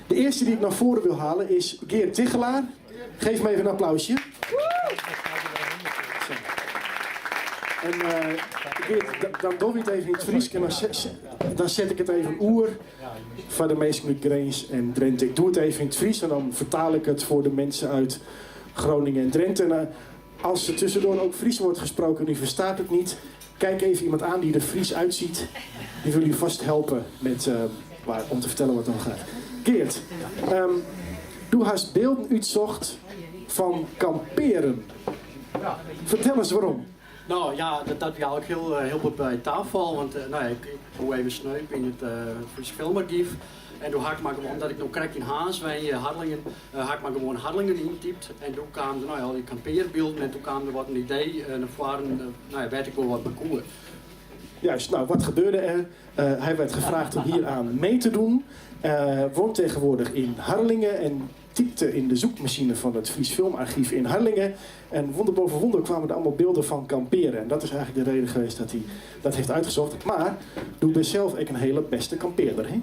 De eerste die ik naar voren wil halen is Geert Tigchelaar. Geef me even een applausje. En uh, Geert, dan doe ik het even in het Fries en dan, dan zet ik het even oer foar de minsken út Grins en Drinte. Ik doe it even yn it Fries en dan fertaal ik it foar de minsken út Groningen en Drenthe. En, uh, als er tussendoor ook Fries wordt gesproken en u verstaat het niet, kijk even iemand aan die er Fries uitziet. Die wil u vast helpen met, uh, waar, om te vertellen wat er gaat. Geert, um, do hast bylden útsocht fan kamperen. Ja. Fertel ris wêrom. No ja, dat, dat wie eigenlijk hiel, eh, hiel bot by tafal. Want uh, no ja, ik, ik woe even sneupe yn it uh, Fries Filmargyf. En doe ha ik mar gewoan, omdat ik no krekt yn Harns wenje, Harlingen, uh, ha ik mar gewoan Harlingen yntypt. En doe kaam der no ja, al dy kampearbylden en doe kaam der wat in idee uh, nei foaren, uh, no ja, wêr't ik wol wat mei koe. Juist, nou wat gebeurde er? Uh, hij werd gevraagd om hier aan mee te doen. Uh, woont tegenwoordig in Harlingen en typte in de zoekmachine van het Fries Filmarchief in Harlingen. En wonder boven wonder kwamen er allemaal beelden van kamperen. En dat is eigenlijk de reden geweest dat hij dat heeft uitgezocht. Maar do bist sels ek in hiele bêste kampearder, hè?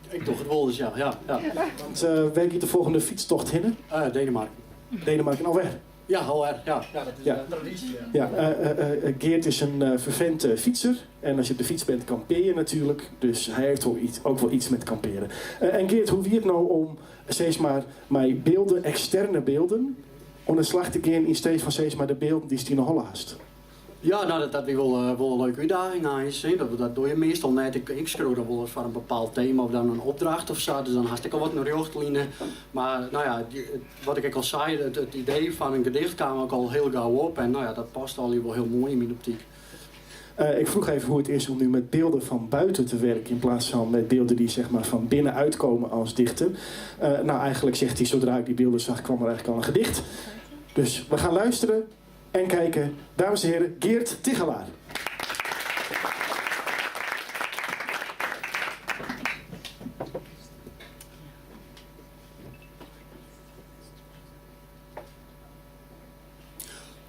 Ik doch it wolris, ja. ja, ja. Want uh, wêr giet de folgjende fytstocht hinne? Uh, Denemarken. Denemarken alwer? Ja, alwer. Ja, ja, dat is ja. de tradysje. Ja, uh, Geert is in fervinte fytser. En as je op de fyts bent, kampearje je natuerlik. Dus hy hat wol iets, ek wol iets mei kamperen. En Geert, hoe wie it no om sis mar mei bylden, eksterne bylden, oan de slach te gean yn stee fan sis mar de bylden dy'tst yn 'e holle hast? Ja, no, dat, dat wie wol, uh, wol in leuke útdaging eins. Dat, dat dogge je meastal net. Ik, ik skriuw dan wolris foar in bepaald tema of dan in opdracht of sa. Dus dan hast ek al wat in rjochtline. Mar no ja, wat ik ek al sei, it, it idee fan in gedicht kaam ek al hiel gau op. En no ja, dat past allegear wol hiel moai yn myn optyk. Uh, ik vroeg even hoe het is om nu met beelden van buiten te werken in plaats van met beelden die zeg maar van binnenuit komen als dichter. Uh, nou, eigenlijk zegt hij, zodra ik die beelden zag, kwam er eigenlijk al een gedicht. Dus we gaan luisteren en kijken. Dames en heren, Geert Tigchelaar.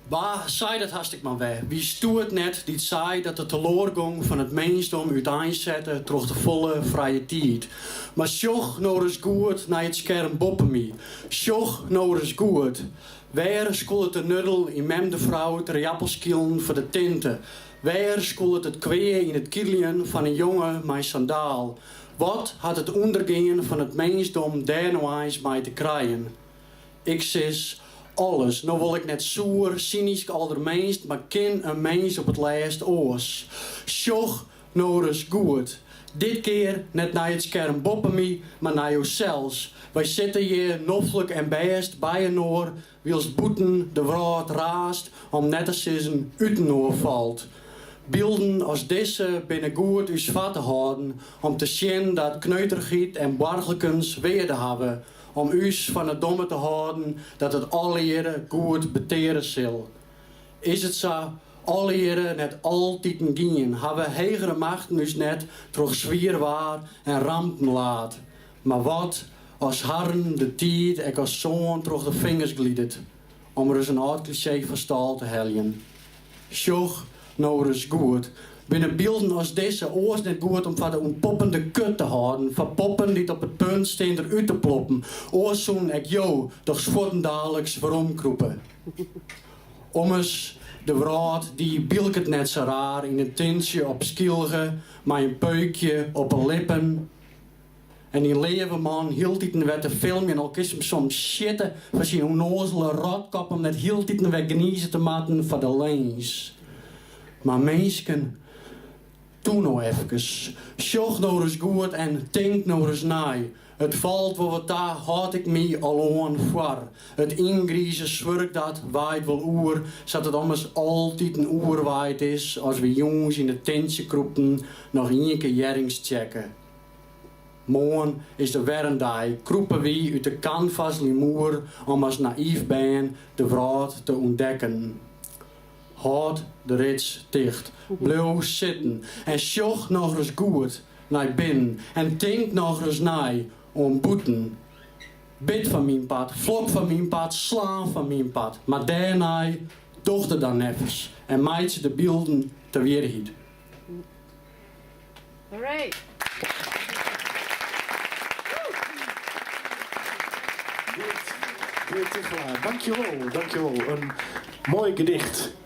Wa sei dat hast ek mar wer? Wie stoert net dy't sei dat de teloargong fan it minskdom úteinsette troch de folle frije tiid? Mar sjoch no ris goed nei it skerm boppe my. Sjoch no ris goed. Wêr skûlet de nuddel yn mem de frou trijappelskilen foar de tinte? Wêr skûlet it kwea yn it kiddeljen fan in jonge mei sandaal? Wat hat it ûndergean fan it minskdom dêr no eins mei te krijen? Ik sis, alles. No wol ik net soer, synysk alderminst, mar kin in mins op it lêst oars? Sjoch no ris goed. Dit kear net nei it skerm boppe my, mar nei josels. Wy sitte hjir noflik en bêst byinoar, wylst bûten de wrâld raast, om net te sizzen útinoar falt. Bylden as dizze binne goed ús foar te hâlden om te sjen dat kneuterichheid en boargerlikens wearde hawwe, Om ús fan 'e domme te hâlden dat it allegearre goed beteare sil. Is it sa allegearre net altiten gien? Hawwe hegere machten ús net troch swier waar en rampen laat? Mar wat as harren de tiid ek as sân troch de fingers glidet? Om ris in âld klisjee fan stâl te heljen. Sjoch no ris goed. Binne bylden as dizze oars net goed om foar de ûntpoppende kut te hâlden, foar poppen dy't op it punt stean der út te ploppen? Oars soenen ek jo dochs fuortendaliks weromkrûpe. Ommers, de wrâld dy bylket net sa raar yn in tintsje op Skylge mei in peukje op 'e lippen. En dyn leave man hieltiten wer te filmjen, al kinst him soms sjitte foar syn ûnnoazele rotkop om net hieltiten wer gnize te moatten foar de lins. Mar minsken, toe no efkes. Sjoch no ris goed en tink no ris nei. It falt wol wat ta, hâld ik my aloan foar. It yngrize swurk dat waait wol oer, sa't it ommers altiten oerwaaid is as wy jûns yn it tintsje krûpten noch ien kear hjerrings tsjekke. Moarn is der wer in dei, krûpe wy út de kanvas limoer om as nayf bern de wrâld te ûntdekken. Hâld de rits ticht, bliuw sitten en sjoch nochris goed nei binnen en tink nochris nei oan bûten. Bid foar myn part, flok foar myn part, slaan foar myn part, mar dêrnei doch der dan neffens en meitsje de bylden ta wierheid. Hooray! Geert Tichelaar, dankjewol, dankjewol. In moai gedicht.